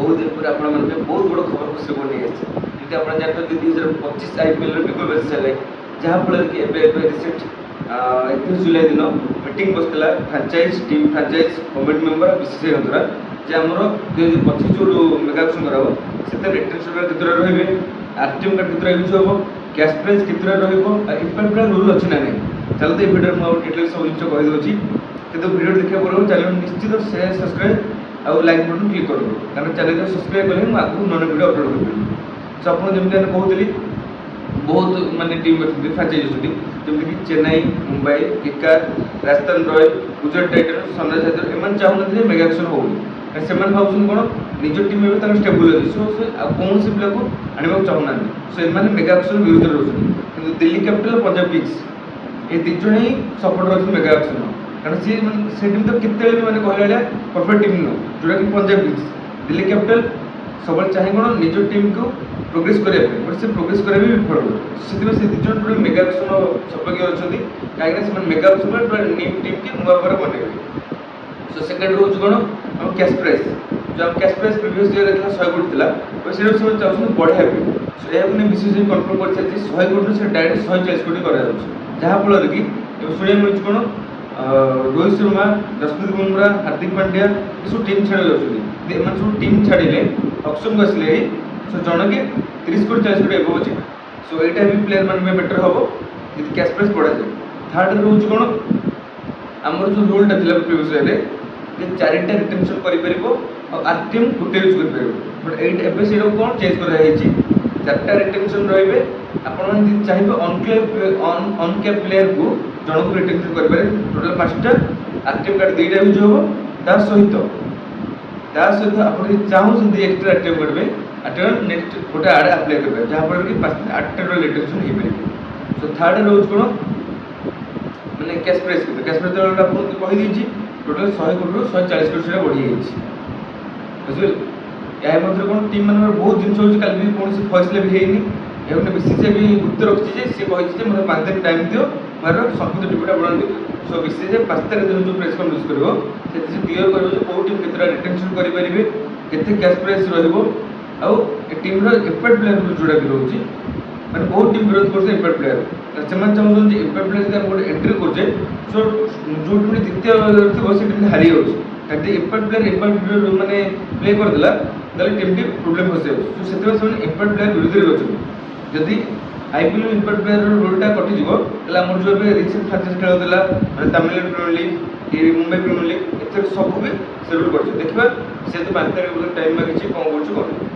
ବହୁତ ଦିନ ପରେ ଆପଣମାନଙ୍କ ପାଇଁ ବହୁତ ବଡ଼ ଖବର ଖୁସି ଖବର ନେଇ ଆସିଛି। ଯେମିତି ଆପଣ ଜାଣିଛନ୍ତି, 2025 ଆଇପିଏଲ୍ର ବିଗୁଲ ବାଜି ଚାଲେ, ଯାହାଫଳରେ କି ଏବେ ଏବେ ରିସେଣ୍ଟ 31 ଜୁଲାଇ ଦିନ ମିଟିଂ ବସିଥିଲା franchise team, franchise committee member, BCCI ଦ୍ୱାରା ଯେ ଆମର 2025 ଯେଉଁ ମେଗା ଅକ୍ସନ୍ କରାହବ, ସେଥିରେ ରିଟେନସନ୍ କେତେଟା ରହିବେ, ଆରଟିଏମ୍ କାର୍ଡ଼ କେତେଟା ୟୁଜ୍ ହେବ, କ୍ୟାସ୍ ପ୍ରାଇଜ୍ କେତେଟା ରହିବ ଆଉ ଇମ୍ପାକ୍ଟ ପ୍ଲେୟାର ରୁଲ୍ ଅଛି ନା ନାହିଁ। ଚାଲନ୍ତୁ, ଏ ଭିଡ଼ିଓରେ ମୁଁ ଆଉ ଡିଟେଲ୍ସ ସବୁ ଜିନିଷ କହିଦେଉଛି। କିନ୍ତୁ ଭିଡ଼ିଓ ଦେଖିବା ପୂର୍ବରୁ ଚ୍ୟାନେଲ୍ ନିଶ୍ଚିତ ସେୟାର, ସବସ୍କ୍ରାଇବ୍ ଆଉ ଲାଇକ୍ ବଟନ୍ କ୍ଲିକ୍ କରନ୍ତୁ, କାରଣ ଚ୍ୟାନେଲକୁ ସବସ୍କ୍ରାଇବ୍ କଲେ ମୁଁ ଆଗକୁ ନୂଆ ନୂଆ ଭିଡ଼ିଓ ଅପଲୋଡ଼ କରିପାରିବି। ସୋ ଆପଣ ଯେମିତି ଆମେ କହୁଥିଲି, ବହୁତ ମାନେ ଟିମ୍ ଅଛନ୍ତି, ଫ୍ରାଞ୍ଚାଇଜ୍ ଅଛନ୍ତି, ଯେମିତିକି Chennai, Mumbai, KKR, Rajasthan royal, Gujarat Titans, sunrise Hyderabad. ଏମାନେ ଚାହୁଁନାହାନ୍ତି ଯେ ମେଗା ଅକ୍ସନ୍ ହଉ ବୋଲି। କାରଣ ସେମାନେ ଭାବୁଛନ୍ତି କ'ଣ, ନିଜ ଟିମ୍ ଏବେ ତାଙ୍କର ଷ୍ଟେବୁଲ୍ ଅଛି, ସୋ ସେ ଆଉ କୌଣସି ପିଲାକୁ ଆଣିବାକୁ ଚାହୁଁନାହାନ୍ତି। ସୋ ଏମାନେ ମେଗା ଅକ୍ସନ୍ ବିରୁଦ୍ଧରେ ରହୁଛନ୍ତି। କିନ୍ତୁ ଦିଲ୍ଲୀ କ୍ୟାପିଟାଲ, ପଞ୍ଜାବ କିଙ୍ଗସ୍, ଏ ଦୁଇ ଜଣ ହିଁ ସପୋର୍ଟର ଅଛନ୍ତି ମେଗା ଅକ୍ସନ୍। କାରଣ ସିଏ ମାନେ ସେ ଟିମ୍ ତ କେତେବେଳେ ବି ମାନେ କହିଲା ଭଳିଆ ପରଫେକ୍ଟ ଟିମ୍ ନୁହଁ, ଯେଉଁଟାକି ପଞ୍ଜାବ କିଙ୍ଗସ୍। ଦିଲ୍ଲୀ କ୍ୟାପିଟାଲ ସବୁବେଳେ ଚାହେଁ କ'ଣ, ନିଜ ଟିମ୍କୁ ପ୍ରୋଗ୍ରେସ୍ କରିବା ପାଇଁ, ବଟ୍ ସେ ପ୍ରୋଗ୍ରେସ୍ କରିବା ବି ବିଫଳ ହୁଏ। ସେଥିପାଇଁ ସେ ଦୁଇ ଜଣ ଟୋଟାଲ୍ ମେଗା ଅକ୍ସନ୍ ସପକ୍ଷ ଅଛନ୍ତି, କାହିଁକିନା ସେମାନେ ମେଗା ଅକ୍ସନ୍ ଟୋଟାଲ୍ ନ୍ୟୁ ଟିମ୍କି ନୂଆ ଭାବରେ ବନେଇବେ। ସୋ ସେକେଣ୍ଡ ରହୁଛି କ'ଣ, ଆମ କ୍ୟାସ୍ ପ୍ରାଇଜ୍। ଯେଉଁ ଆମ କ୍ୟାସ୍ ପ୍ରାଇଜ୍ ପ୍ରିଭିୟସ୍ ଇୟର୍ରେ ଥିଲା 100 କୋଟି ଥିଲା, ତ ସେଇଟା ସେମାନେ ଚାହୁଁଛନ୍ତି ବଢ଼ାଇବା ପାଇଁ। ସୋ ଏହାକୁ ନେଇ ବିସିସିଆଇ କନଫର୍ମ କରିସାରିଛି, 100 କୋଟିରୁ ସେ ଡାଇରେକ୍ଟ 140 କୋଟି କରାଯାଉଛି। ଯାହାଫଳରେ କି ଏବେ ଶୁଣିବାକୁ ମିଳୁଛି କ'ଣ, ରୋହିତ ଶର୍ମା, ଜସପ୍ରୀତ ବୁମରା, ହାର୍ଦ୍ଦିକ ପାଣ୍ଡ୍ୟା ଏସବୁ ଟିମ୍ ଛାଡ଼ିବାକୁ ଯାଉଛନ୍ତି। ଯଦି ଏମାନେ ସବୁ ଟିମ୍ ଛାଡ଼ିଲେ, ଅକ୍ସନକୁ ଆସିଲେ, ସୋ ଜଣକେ 30 କୋଟି, 40 କୋଟି ଏବଭ ଯିବେ। ସୋ ଏଇଟା ବି ପ୍ଲେୟାର ମାନଙ୍କ ପାଇଁ ବେଟର୍ ହେବ ଯଦି କ୍ୟାସ୍ ପ୍ରାଇଜ୍ ବଢ଼ାଯାଏ। ଥାର୍ଡ଼ରେ ରହୁଛି କ'ଣ, ଆମର ଯେଉଁ ରୁଲ୍ଟା ଥିଲା ପ୍ରିଭିୟସ୍ ଇୟର୍ରେ ଯେ ଚାରିଟା ରିଟେନସନ୍ କରିପାରିବ ଆଉ ଆରଟିଏମ୍ ଗୋଟେ ୟୁଜ୍ କରିପାରିବ, ବଟ୍ ଏଇଟା ଏବେ ସେଇଟାକୁ କ'ଣ ଚେଞ୍ଜ କରାଯାଇଛି। ଚାରିଟା ରିଟେନସନ୍ ରହିବେ। ଆପଣମାନେ ଯଦି ଚାହିଁବେ, ଅନକ୍ଲେଭ୍ ଅନକ୍ୟାପ୍ ପ୍ଲେୟାରକୁ ଜଣକୁ ରିଟେନସନ୍ କରିପାରିବେ। ଟୋଟାଲ୍ ପାଞ୍ଚଟା, ଆରଟିଏମ୍ କାର୍ଡ଼ ଦୁଇଟା ୟୁଜ୍ ହେବ। ତା ସହିତ ଆପଣ ଯଦି ଚାହୁଁଛନ୍ତି ଏକ୍ସଟ୍ରା ଆରଟିଏମ୍ କାର୍ଡ଼ ପାଇଁ, ଆରଟିଏମ୍ ନେକ୍ସଟ ଗୋଟେ ଆଡ଼େ ଆପ୍ଲାଏ କରିପାରିବେ, ଯାହାଫଳରେ କି ପାଞ୍ଚ ଆଠଟା ଟୋଟାଲ୍ ରିଟେନସନ୍ ହେଇପାରିବ। ସୋ ଥାର୍ଡ଼ରେ ରହୁଛି କ'ଣ, ମାନେ କ୍ୟାସ୍ ପ୍ରାଇଜ୍ କେତେ। କ୍ୟାସ୍ ପ୍ରାଇଜ୍ ଆପଣଙ୍କୁ କହିଦେଇଛି, ଟୋଟାଲ୍ 100 କୋଟିରୁ 140 କୋଟି ସେଇଟା ବଢ଼ିଯାଇଛି, ବୁଝିପାରିଲେ? ଏହା ମଧ୍ୟରେ କ'ଣ, ଟିମ୍ ମାନଙ୍କର ବହୁତ ଜିନିଷ ହେଉଛି। କାଲି ବି କୌଣସି ଫଇସଲା ବି ହେଇନି। ଏହାକୁ ବିସିସିଆଇ ବି ଗୁପ୍ତ ରଖିଛି ଯେ ସିଏ କହିଛି ଯେ ମୋତେ 5 ଦିନ ଟାଇମ୍ ଦିଅ, ମୋର ସଂକ୍ଷିପ୍ତ ରିପୋର୍ଟ ଆପଣ ଦେବେ। ସୋ ବିସିସିଆଇ 5 ତାରିଖ ଦିନ ଯେଉଁ ପ୍ରେସ୍ କନଫରେନ୍ସ କରିବ, ସେଥିରେ ସେ କ୍ଲିୟର କରିବ ଯେ କେଉଁ ଟିମ୍ କେତେଟା ରିଟେନସନ୍ କରିପାରିବେ, କେତେ କ୍ୟାସ୍ ପ୍ରାଇଜ୍ ରହିବ ଆଉ ଏ ଟିମ୍ର ଇମ୍ପାକ୍ଟ ପ୍ଲେୟାର ଯେଉଁଟା ବି ରହୁଛି। ମାନେ ବହୁତ ଟିମ୍ ବିରୋଧ କରୁছে ଇମ୍ପାକ୍ଟ ପ୍ଲେୟାର। ସେମାନେ ଚାହୁଁଛନ୍ତି ଯେ ଇମ୍ପାକ୍ଟ ପ୍ଲେୟାର ଯଦି ଆମେ ଗୋଟେ ଏଣ୍ଟ୍ରି କରୁଛେ, ସୋ ଯେଉଁ ଟିମ୍ଟି ଦ୍ୱିତୀୟ ଥିବ, ସେ ଟିମ୍ଟି ହାରି ଯାଉଛି। ଯଦି ଇମ୍ପାକ୍ଟ ପ୍ଲେୟାର ଇମ୍ପାକ୍ଟ ମାନେ ପ୍ଲେ କରିଦେଲା, ତାହେଲେ ଟିମ୍ଟି ପ୍ରୋବ୍ଲେମ୍ ଫସିଯାଉଛି। ସୋ ସେଥିପାଇଁ ସେମାନେ ଇମ୍ପାକ୍ଟ ପ୍ଲେୟାର ବିରୁଦ୍ଧରେ ବି ଅଛନ୍ତି। ଯଦି ଆଇପିଏଲ୍ ଇମ୍ପାକ୍ଟ ପ୍ଲେୟାରର ରୋଲ୍ଟା କଟିଯିବ, ତାହେଲେ ଆମର ଯେଉଁ ଏବେ ରିସେଣ୍ଟ ଫ୍ରାଞ୍ଚାଇଜ୍ ଖେଳ ହେଉଥିଲା, ମାନେ ତାମିଲନାଡୁ ପ୍ରିମିୟର ଲିଗ୍ କି ମୁମ୍ବାଇ ପ୍ରିମିୟର ଲିଗ୍, ଏଥିରେ ସବୁ ବି ସେ ରୁଲ୍ କରିଛି। ଦେଖିବା, ସେ ତ 5 ତାରିଖ ପର୍ଯ୍ୟନ୍ତ ଟାଇମ୍ ମାଗିଛି, କ'ଣ କରୁଛି କ'ଣ ନାହିଁ।